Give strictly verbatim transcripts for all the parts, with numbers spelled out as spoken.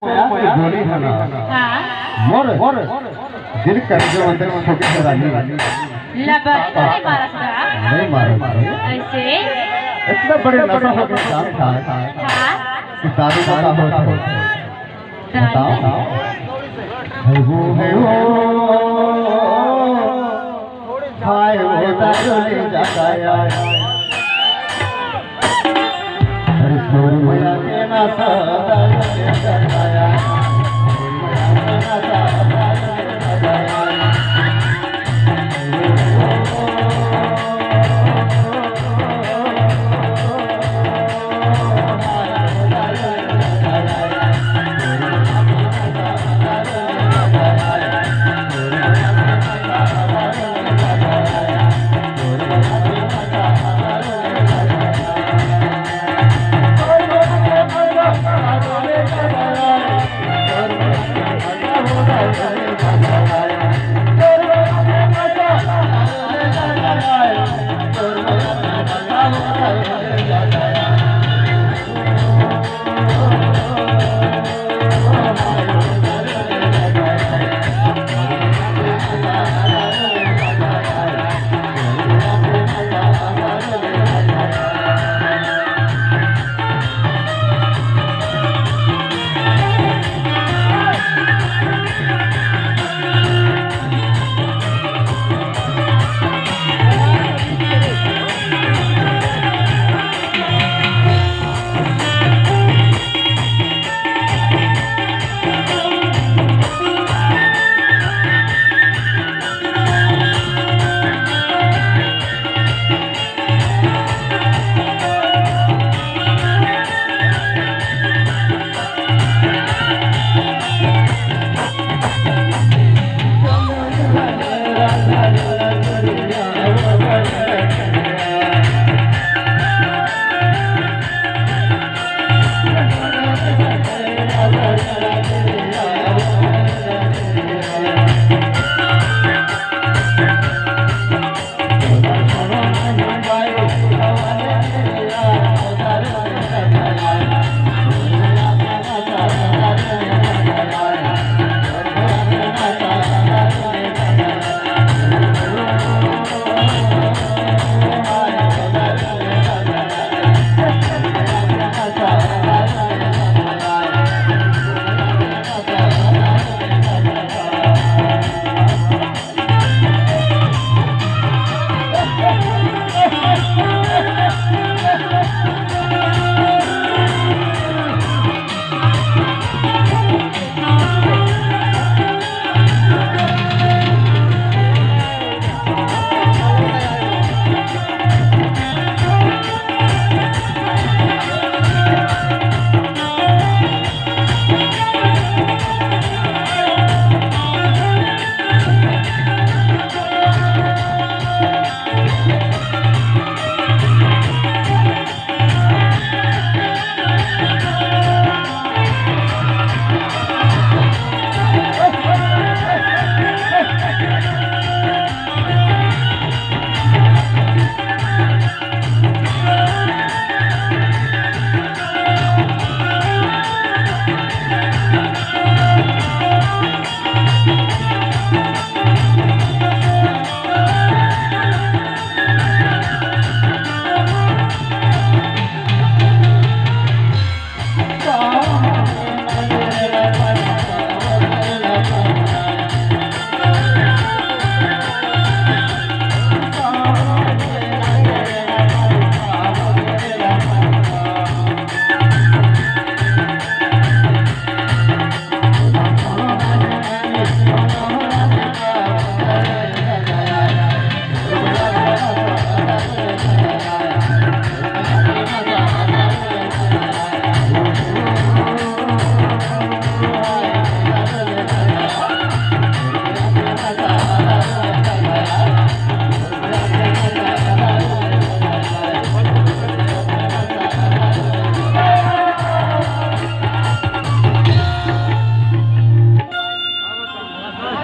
बोली है ना। हाँ। मोर, मोर दिल कर जो अंदर छोटे से रानी। लबरी तो नहीं मारत का? नहीं मारत का। ऐसे? इतना बड़े नशा हो गया काम था। हाँ। कि दारू का काम होता है। दारू? बताओ। है वो, है वो। हाय वो दारू ले जाता यार। अरे तोर मया के ना सदा ले जाया।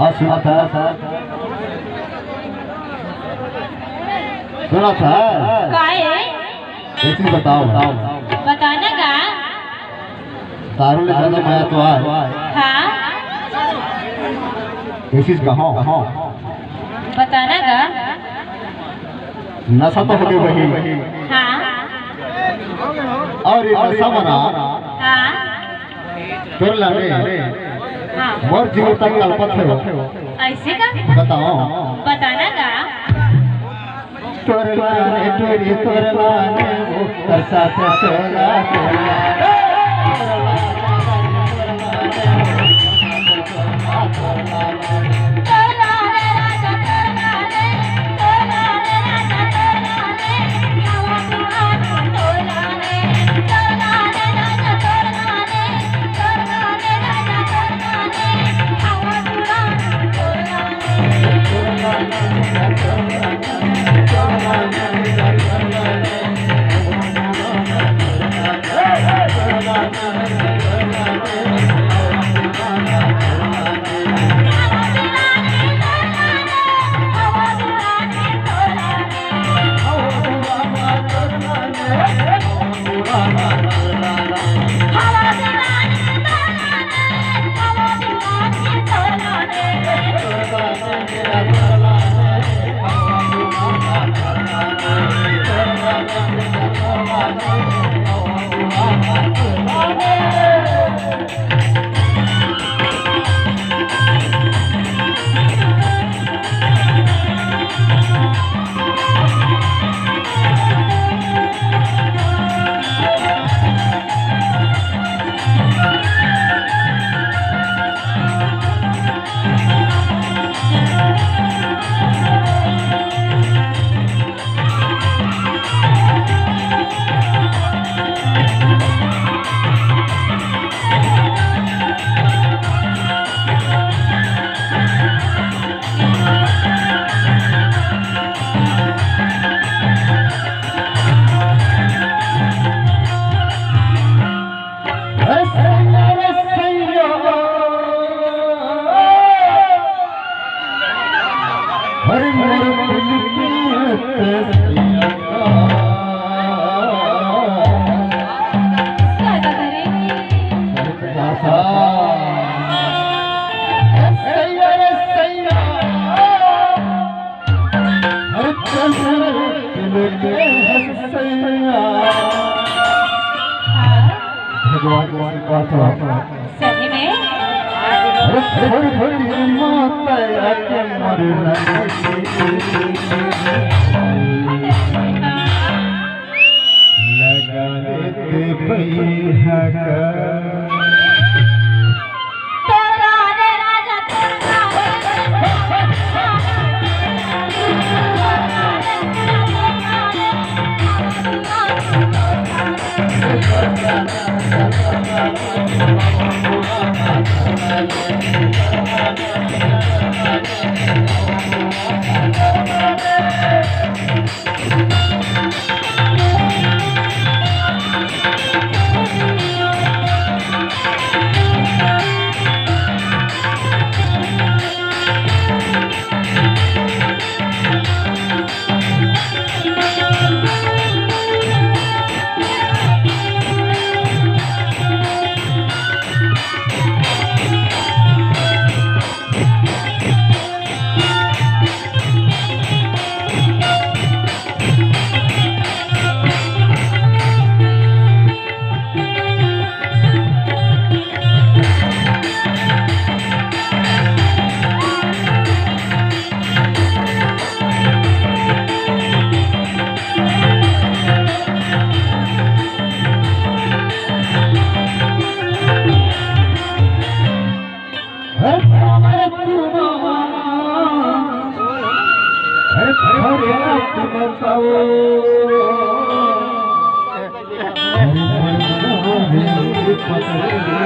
हाँ, सुना था, सुना था। काहे? एक चीज बताओ। बताना का? दारू ले ज्यादा मजा तो आय। हाँ। कोशिश कहो। बताना गा। नशा तो होगे बहिनी। हाँ। अउ ये नशा मना। हाँ। तोर लाने। हाँ। मोर जीव तक कलपत हे। अइसे का? बताओ। बताना गा। तोर लाने टोरी, तोर लाने वो, तोर साथ चोला, चोला। भगवान की कृपा से। सही में? अरे थोड़ी थोड़ी माता आके मरना। लगा देते पैहा का।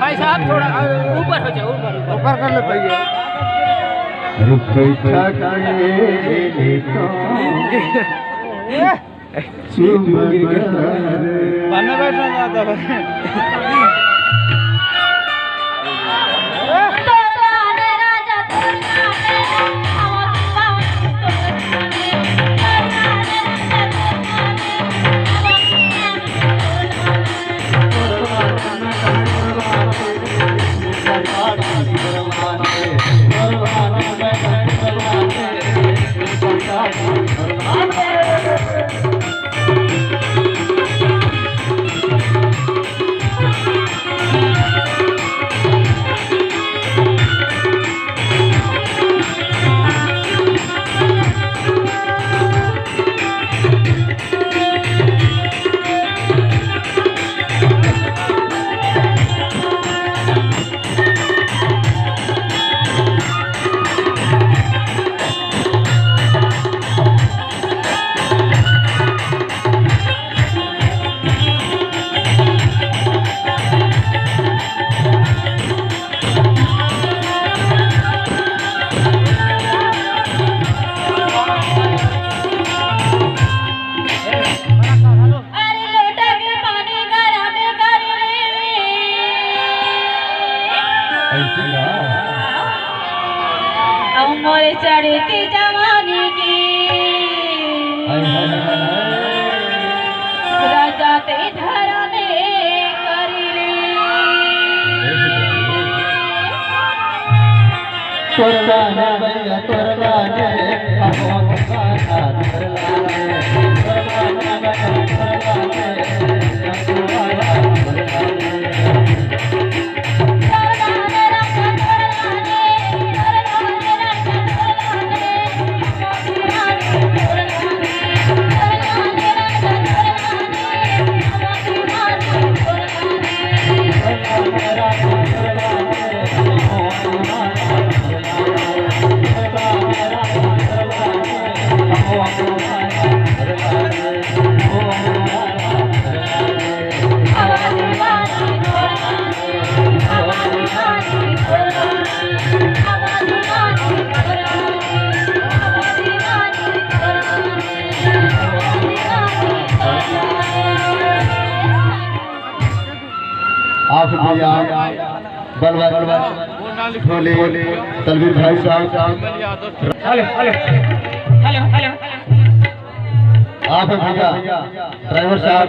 भाई साहब, थोड़ा, अ, ऊपर हो जाओ, ऊपर, ऊपर। ऊपर कर ले भैया। रुक बैठा के तो चुप कर। बन्ना बैठना चाहता है। ऐसे का? अउ मोर चढ़ती जवानी के हाय, हाय, हाय, हाय। राजा ते धरा ने करी रे। तोर गाने भैया, तोर गाने, हम गाना तोर गाने, तोर गाने भैया, तोर गाने, हम गाना तोर गाने। आप भैया बलवा ढोले तलवीर भाई साहब। Hello, hello, hello, hello. आप भैया ड्राइवर साहब,